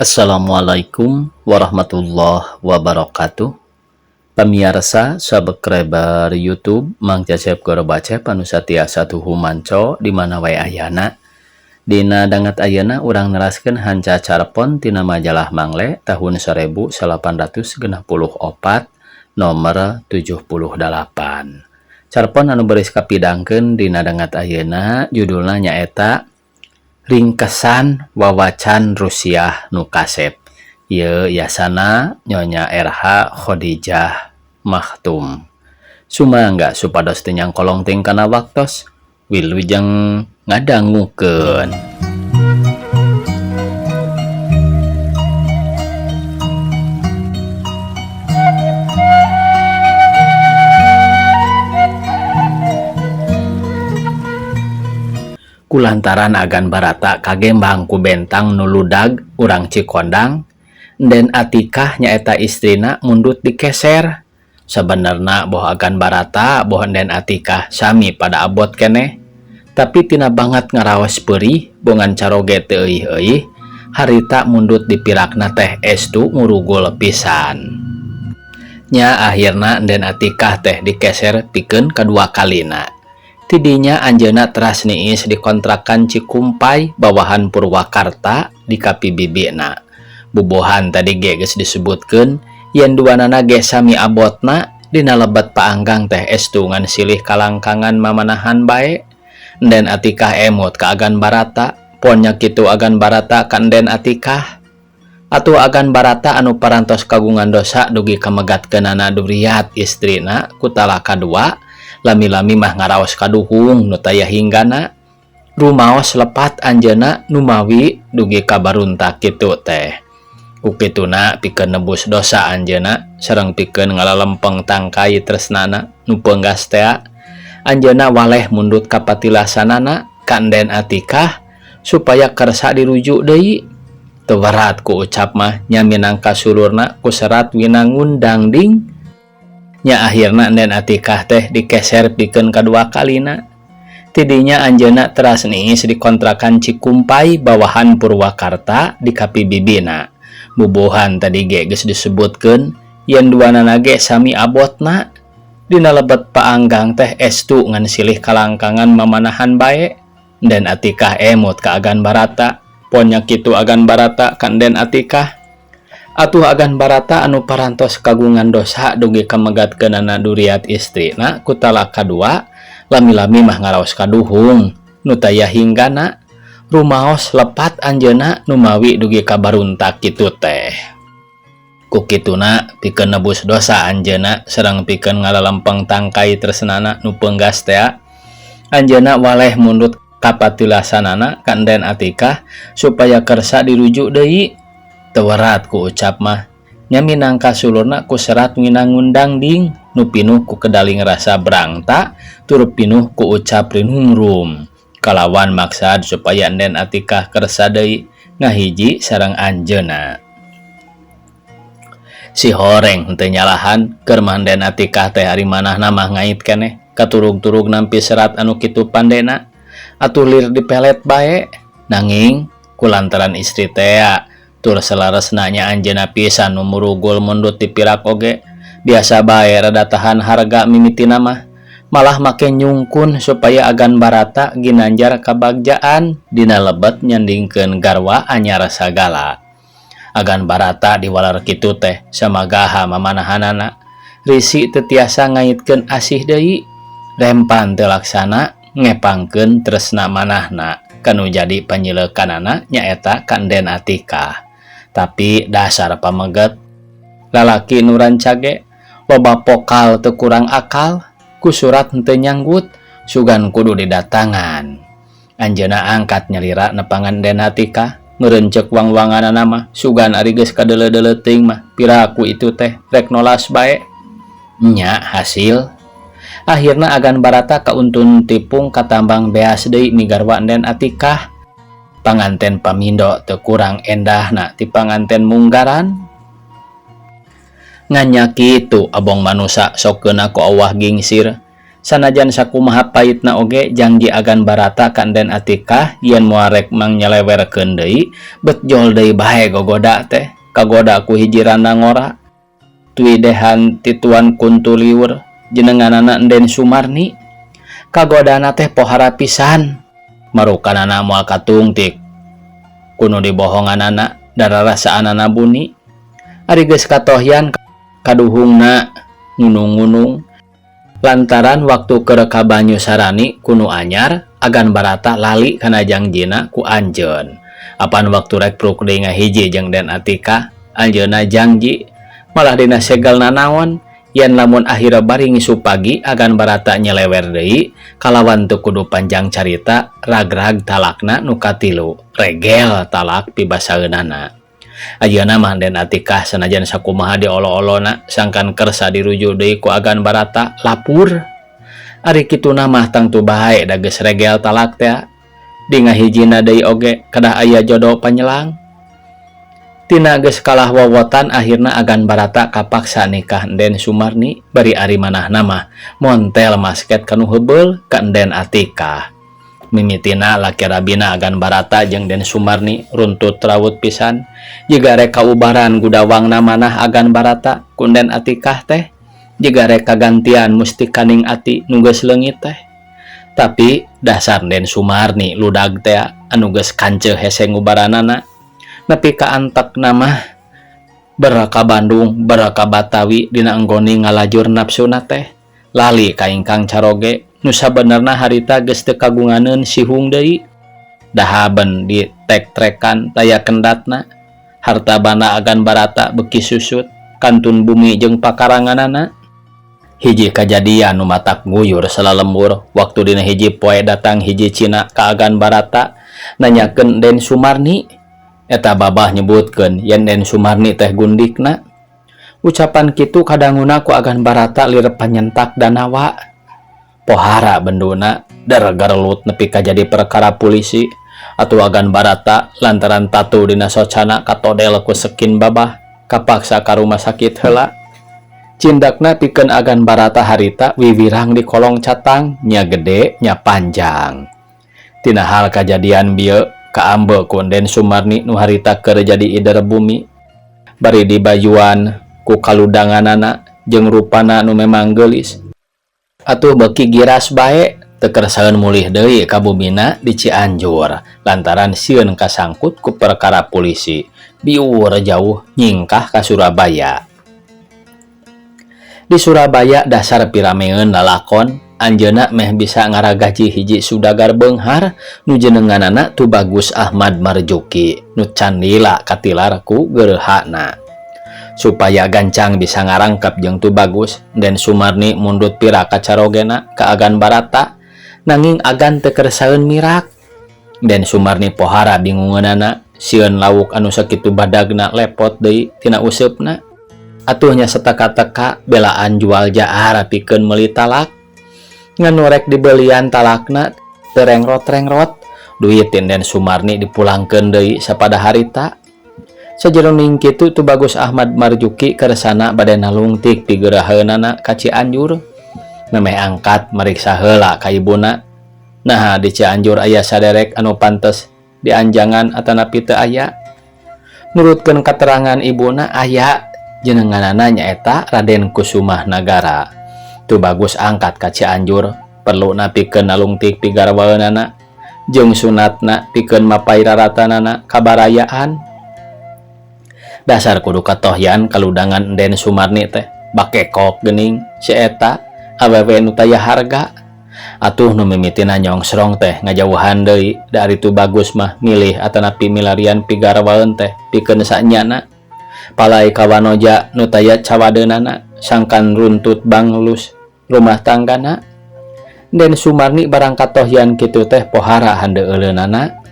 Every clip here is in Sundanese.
Assalamualaikum warahmatullahi wabarakatuh. Pamiarsa subscriber YouTube Mang Cecep Gorobacep anu satiasa tuhu manco di mana wae ayana. Dina danget ayeuna urang neraskeun hanca carpon tina majalah Mangle tahun 1864 nomor 78. Carpon anu baris kapidangkeun dina danget ayeuna judulna nyaeta Ringkesan Wawacan Rusiah nu Kasep. Ieu yasana Nyonya RH Khodijah Makhtum. Sumangga supados teu nyangkolong teuing kana waktos, wilujeng ngadangukeun. Kulantaran Agan Barata kagembang ku bentang nu ludag urang Cikondang, Enden Atikah nyaeta istrina mundut dikeser. Sabenerna boh Agan Barata boh Enden Atikah sami pada abot keneh. Tapi tina banget ngaraos peurih bongan caroge teu euih-euih, harita mundut dipirakna teh estu murugul pisan. Nya akhirna Enden Atikah teh dikeser pikeun kadua kalina. Tidinya anjeunna teras niis dikontrakan Cikumpai bawahan Purwakarta di kapibibina. Bubohan tadi ge geus disebutkeun yen duanana ge sami abotna dina lebet paanggang teh estu ngan silih kalangkangan mamanahan bae. Enden Atikah emut ka Agan Barata, ponya kitu Agan Barata ka Enden Atikah. Atuh Agan Barata anu parantos kagungan dosa dugi kamegatkeunana duriat istrina ku talaka dua, lami-lami mah ngaraos kaduhung nu taya hinggana. Rumaos lepat anjeunna numawi dugi ka baruntak kitu teh. Ku kituna pikeun nebus dosa anjeunna sareng pikeun ngalalempeng tangkai tresnana nu peunggas tea. Anjeunna waleh mundut ka patilasanana ka Enden Atikah supaya kersa dirujuk deui. Teu werat ku ucap mah nya minangka sulurna ku serat winangun dangding. Nya akhirna Enden Atikah teh dikeser pikeun kadua kalina. Tidinya anjeunna teras niis dikontrakan Cikumpai bawahan Purwakarta di kapibibina. Bubuhan tadi ge geus disebutkeun yen duanana ge sami abotna. Dina lebet paanggang teh estu ngan silih kalangkangan mamanahan bae. Enden Atikah emut ka Agan Barata, ponya kitu Agan Barata ka Enden Atikah. Atuh Agan Barata anu parantos kagungan dosa dugi kamegatkeunana duriat istrina ku talaka dua, lami-lami mah ngaraos kaduhung nu taya hinggana. Rumaos lepat anjeunna numawi dugi ka baruntak kitu teh. Ku kituna pikeun nebus dosa anjeunna sareng pikeun ngalalempeng tangkai tresnana nu peunggas tea. Anjeunna waleh mundut ka patilasanana ka Enden Atikah supaya kersa dirujuk deui. Teu werat ku ucap mah nya minangka sulurna ku serat winangun dangding nu pinuh ku kedaling rasa brangta tur pinuh ku ucap rinungrum kalawan maksad supaya Enden Atikah kersa deui ngahiji sareng anjeunna. Si horeng henteu nyalahan keur mah Enden Atikah teh ari manahna mah ngait keneh katurug-turug nampi serat anu kitu pandena atuh lir dipelet bae. Nanging kulantaran istri tea tur selaresna nya anjeunna pisan nu murugul mundut dipirak oge biasa bae rada tahan harga mimitina mah malah make nyungkun supaya Agan Barata ginanjar kabagjaan dina lebet nyandingkeun garwa anyar sagala. Agan Barata diwalar kitu teh samagaha mamanahanana risi teu tiasa ngaitkeun asih deui rempan teu laksana ngepangkeun tresna manahna kanu jadi panyileukanana nyaeta ka Enden Atikah. Tapi dasar pameget lalaki nu rancage loba pokal teu kurang akal ku surat henteu nyanggut sugan kudu didatangan. Anjeunna angkat nyalira nepangan Enden Atikah meureun ceuk wang-wanganana mah sugan ari geus kadeuleu-deuleu teuing mah piraku itu teh rek nolas bae. Nya hasil akhirna Agan Barata kauntun tipung katambang beas deui migarwa Enden Atikah. Panganten pamindo teu kurang endahna ti panganten munggaran. Nganya kitu abong manusa sok keuna ku Allah gingsir. Sanajan sakumaha paitna oge jangji Agan Barata ka Enden Atikah yen moal rek mangnyelewerkeun deui, bet jol deui bae gogoda teh kagoda ku hiji randa ngora tuidehan tituan kuntu liur jenenganana Enden Sumarni. Kagodana teh pohara pisan, marukanana moal katungtik ku nu dibohonganana da rarasaanana buni. Ari geus katohyan kaduhungna ngunung-ngunung lantaran waktu keur ka Banyu Sarani ku nu anyar, Agan Barata lali kana jangjina ku anjeun. Apan waktu rek pruk deui ngahiji jeung Den Atikah, anjeunna jangji malah dina segel nanaon yen lamun akhirna bari ngisu pagi Agan Barata nyelewer deui. Kalawan teu kudu panjang carita, ragrag talakna nu katilu, regel talak pibasaeunana. Ayeuna mah Den Atikah sanajan sakumaha diolo-olona sangkan kersa dirujuk deui ku Agan Barata lapur. Ari kituna mah tangtu bae da geus regel talak teh, di ngahijina deui oge kedah aya jodo panyelang. Tina geus kalah wowotan, akhirna Agan Barata kapaksa nikah Enden Sumarni, bari ari manahna mah montel masket kanu heubeul ka Enden Atikah. Mimitina laki rabina Agan Barata jeung Den Sumarni runtut rawut pisan, jiga rek kaubaran gudawangna manah Agan Barata ku Enden Atikah teh, jiga rek kagantian mustikaning ati nu geus leungit teh. Tapi dasar Den Sumarni ludag teh anu geus kanceuh hese ngubaranana, nepi ka antekna mah bera ka Bandung bera ka Batawi dina enggoni ngalajur nafsuna teh, lali ka ingkang caroge nu sabenerna harita geus teu kagunganeun sihung deui, dahaben di tek-trekan taya kendatna. Harta banda Agan Barata beuki susut, kantun bumi jeung pakaranganana. Hiji kajadian nu matak nguyur salalembur, waktu dina hiji poe datang hiji Cina ka Agan Barata nanyakeun Den Sumarni. Eta babah nyebutkeun yen Den Sumarni teh gundikna. Ucapan kitu kadanguna ku Agan Barata lir panyentak danawa, pohara benduna dar garelut nepi ka jadi perkara polisi. Atuh Agan Barata lantaran tatu dina socana katodel ku sekin babah, kapaksa ka rumah sakit heula. Cindakna pikeun Agan Barata harita wiwirang di kolong catang, nya gede nya panjang. Tina hal kajadian bieu kaambe ku Den Sumarni nu harita keur jadi ider bumi, bari dibayuan ku kaludanganana jeung rupana nu memang geulis. Atuh beuki giras bae, teu kersaeun mulih deui ka bumina di Cianjur lantaran sieun kasangkut ku perkara polisi, biur jauh nyingkah ka Surabaya. Di Surabaya dasar pirameun lalakon, anjeunna meh bisa ngaragaji hiji sudagar beunghar nu jenenganana Tubagus Ahmad Marjuki nu candila katilar ku gerehana. Supaya gancang bisa ngarangkep jeung Tubagus, Den Sumarni mundut pira kacarogena ka Agan Barata, nanging Agan teu kersaeun mirak. Den Sumarni pohara bingungeunana, sieun lawuk anu sakitu badagna lepot deui tina useupna. Atuh nya sateka-teka belaan jual jaar pikeun meuli talak, ngan nu rek dibelian talakna teu rengrot-rengrot. Duit Den Sumarni dipulangkeun deui sapada harita. Sajeroning kitu Tubagus Ahmad Marjuki kersana bade nalungtik pigeraheunana ka Cianjur. Memeh angkat mariksa heula ka ibuna, naha di Cianjur aya saderek anu pantes dianjangan atanapi teu aya. Nurutkeun katerangan ibuna, aya, jenenganana nyaeta Raden Kusumah Nagara. Tubagus angkat ka Cianjur perluna pikeun nalungtik pigarwaeunana jeung sunatna pikeun mapay raratanana kabarayaan. Dasar kudu katohyan kaludangan Den Sumarni teh, bakekok geuning si eta awewe nu taya harga. Atuh nu mimitina nyongsrong teh ngajauhan deui, da ari Tubagus mah milih atanapi milarian pigarwaeun teh pikeun sanyana, palai ka wanoja nu taya cawadeunana sangkan runtut banglus rumah tanggana. Den Sumarni barang katohyan kitu teh pohara handeueuleunana,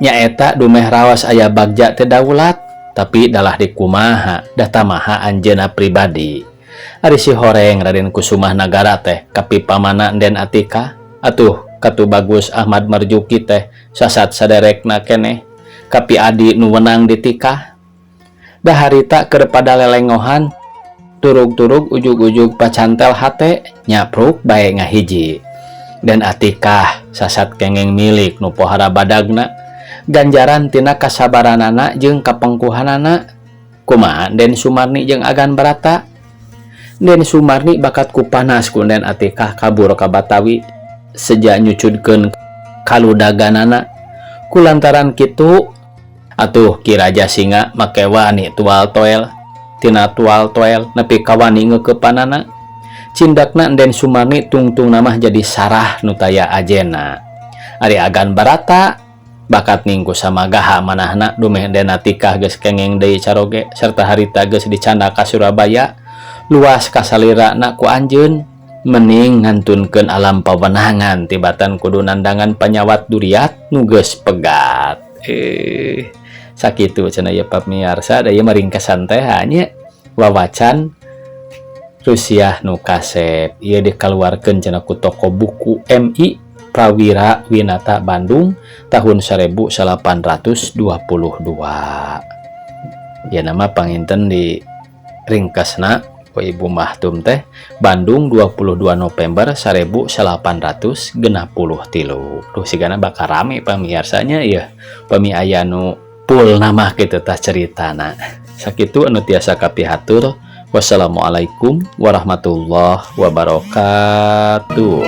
nyaeta dumeh raos aya bagja teh daulat, tapi dalah dikumaha dah tamaha anjeunna pribadi. Ari si horeng Raden Kusumah Nagara teh kapipamana Den Atikah. Atuh ka Tubagus Ahmad Marjuki teh sasat saderekna keneh kapi adi nu wenang ditikah. Da harita keur pada lelengohan Turug-turug ujug-ujug pacantel hate nyapruk bae ngahiji. Den Atikah sasat kengeng milik nu pohara badagna ganjaran tina kasabaranana jeung kapengkuhanana. Kumaha Den Sumarni jeung Agan Barata? Den Sumarni bakat ku panas ku Den Atikah kabur ka Batawi seja nyucudkeun kaludaganana. Kulantaran kitu atuh Ki Raja Singa make wani tual toel tina tual toel nepi ka wani ngeukepanana. Cindakna Den Sumarni tungtungna mah jadi sarah nu taya ajena. Ari Agan Barata bakat ningku samagaha manahna dumeh Den Atikah geus kengeng deui caroge serta harita geus dicandak ka Surabaya luas kasalirana ku anjeun mending ngantunkeun alam pawenangan tibatan kudu nandangan panyawat duriat nu geus pegat. Sakitu cenah ieu, pamiarsa, da ieu mah ringkesan teh nya wawacan Rusiah nu kasep. Ieu dikaluarkeun cenah ku toko buku MI Prawira Winata Bandung tahun 1822. Ya, nama panginten di ringkesna ku Ibu Mahtum teh Bandung 22 November 1863. Duh, sigana bakal rame, pamiarsanya ya, pami aya nu full nama kitu tah ceritana. Sakitu anu tiasa kapihatur. Wassalamualaikum warahmatullahi wabarakatuh.